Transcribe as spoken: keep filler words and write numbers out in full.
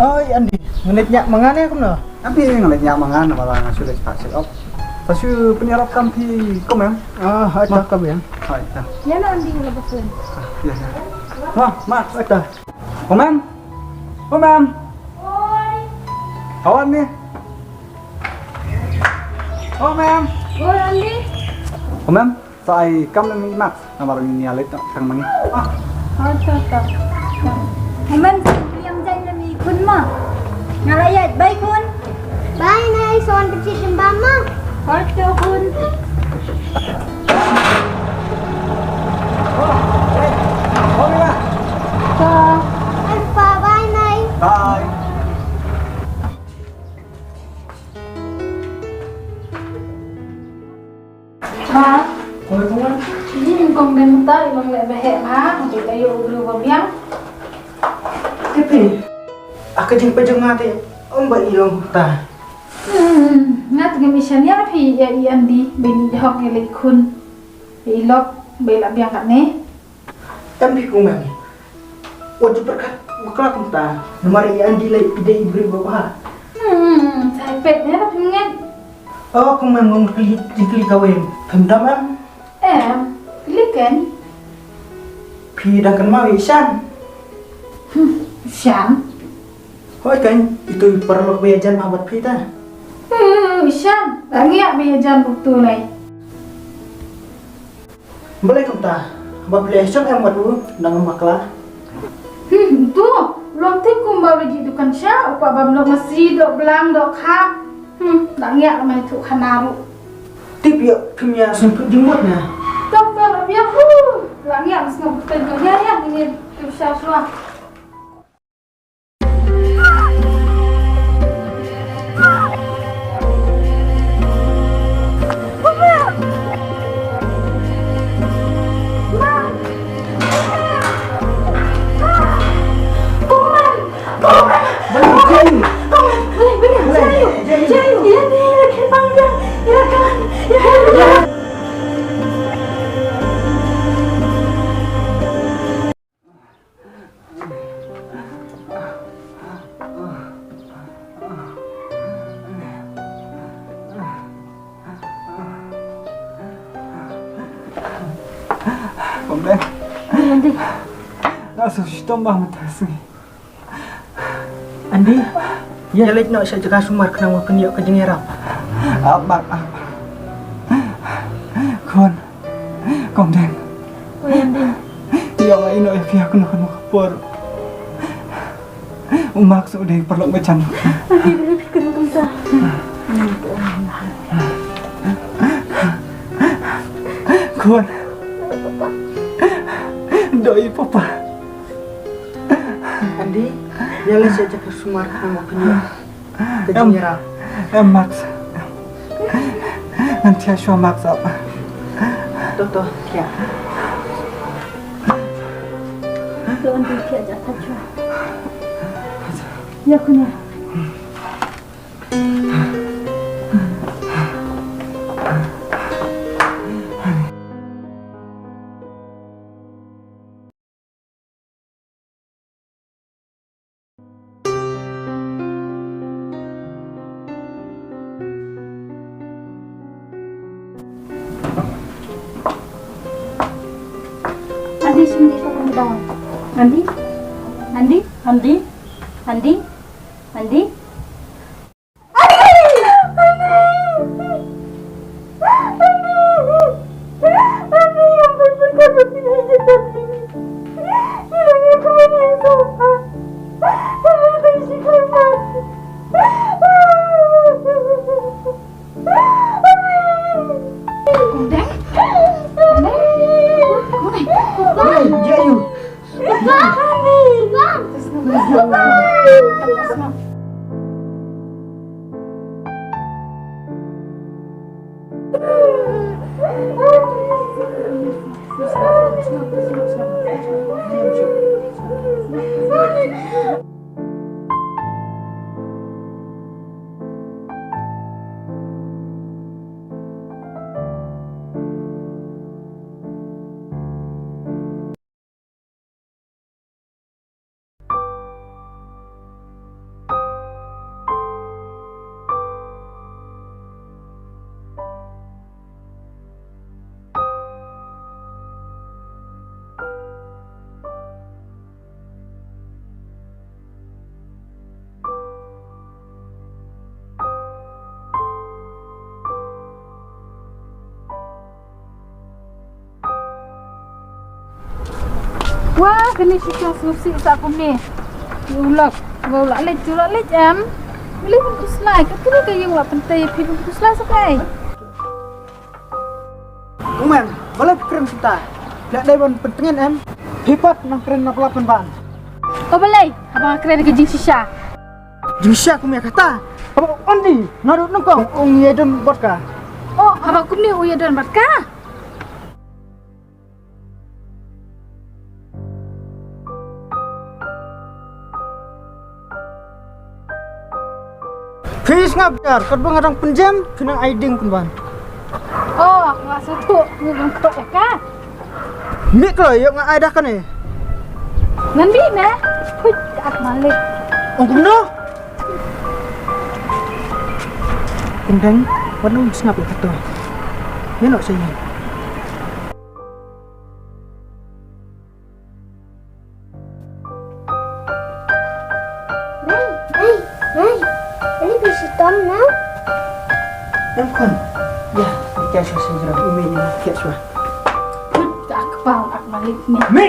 Oi, Andi, nga leit ñiah ma nga ne kumno? Andi, nga leit ñiah ma nga namar nga shu leit phah check up. Sa shu pynïarap kam phi kumne. Ah, ha, ma. Check up ïa. Hai, ta. Ïa na Andi la bakun. Ah, ïa, ïa. Ma, ma, hai, ta. Kumne. Kumne. Oi. Kawan ni. Kumne. Oi, Andi. Kumne. Sa ai kam lem i Max, namar ngin ïa leit noh tang ma ngi. Ah. Oh, to, to. Hynmen sa ïam jaiñ lem i khun ma. Nga la ïaid, bye khun. Bye nai, sa wan pynshitom bam ma. Oh, to khun. Oh, bye bye. To. Bye pa, bye nai. Bye. Ma. Oi, kumne. Ïa i kong Deng ta i long leh ba heh bha, hynrei ka ïoh u briew ba biang. Te phi, ha ka jingpeit jong nga te, ym ba i long ta. Hmm, nga te ngam ïa shaniah phi ïa i Andi, ba i hok ïa leit khun. Ïa i lok, ba i la biang katne. Em phi kumne. Wat ju pyrkhat bakla kumta. Namar i Andi lei i dei i briew ba bha. Hmm, sa peit ne ba phi ngeit. Oh, kumne ngam kylli, kylli kawei. Phim dam em? Em, kylli kein. Phi dang kynmaw ïa i Shan? Hmm, Shan. Hooid kein, itu i paralok ba ïajan bha bad phi ta. Hmm, i Shan. Dang ïa ba ïajan bad tu lei. Balei kumta? Ba phi leh shong em wat u nang bakla. Hmm, tu. Long tip kumba u leit dukan sha, u kwah bam doh masi, doh blang, doh khap. Hmm, dang ïa la mai tu khana ruh. Tip ïa, phim ïa sngewthuh jingmut na. Tong tong ïa, uh, dang ïa sngewthuh jingmut ïa, ïa, ini tu sha shuwa. Kong Deng. Andi. Nga sngewshitom bha mynta ka sngi. Andi. Ïa leit noh sha jaka sumar khnang ba phin ïoh ka jingïarap. Ap, ap, ap. Khun. Kong Deng. Oi, Andi. Ïa nga ïeh noh ïa phi ha kano kano ka por. U Max u dei paralok ba jan. Andi, balei phi kren kumta? Khun. Dei papa. Andi, ïa leit sha jaka sumar khnang ba phin ïoh. Ka em, jingïarap. Em, Max. Ngan thiah shuwa, Max, ap. To, to, thiah. To, Andi, thiah, thiah, thiah shuwa. Ïa, khun ïa. Andi, sini, sini, sini. Andi, Andi, Andi, Andi, Andi. Wah, kane shisha sngewsih sa kumne. U lok, u la leit, u la leit em. Balei phin khuslai, ka kane ka ïing la pyntei, phi phin khuslai sa kaei? Kumne, balei phi kren kumta? Leh dei ban pyntngen em. Phi pat nang kren na pla pynban. Ko balei, haba nga kren ka jingshisha. Jingshisha kumne kata. Haba undi, naduh nyngkong, u ïadon bad ka. Oh, haba kumne u ïadon bad ka. Phi sngap jar, katba nga dang pynjem, phi nang ai ding pynban. Oh, nga sngewthuh, ngi bym khot ïa ka. Mih kloi, ïoh nga ai da kane. Ngan mih ne? Huit, ka ak malik. Ong kumno? Kumdeng, wat nang sngap ïa kato. Ïa noh sa ïa. Nai, nai, nai. Ini bisa tom na? Em khun. Ya, kita sasa jera email ini, kita sua. Put, ak pau, ak malik ni. Me.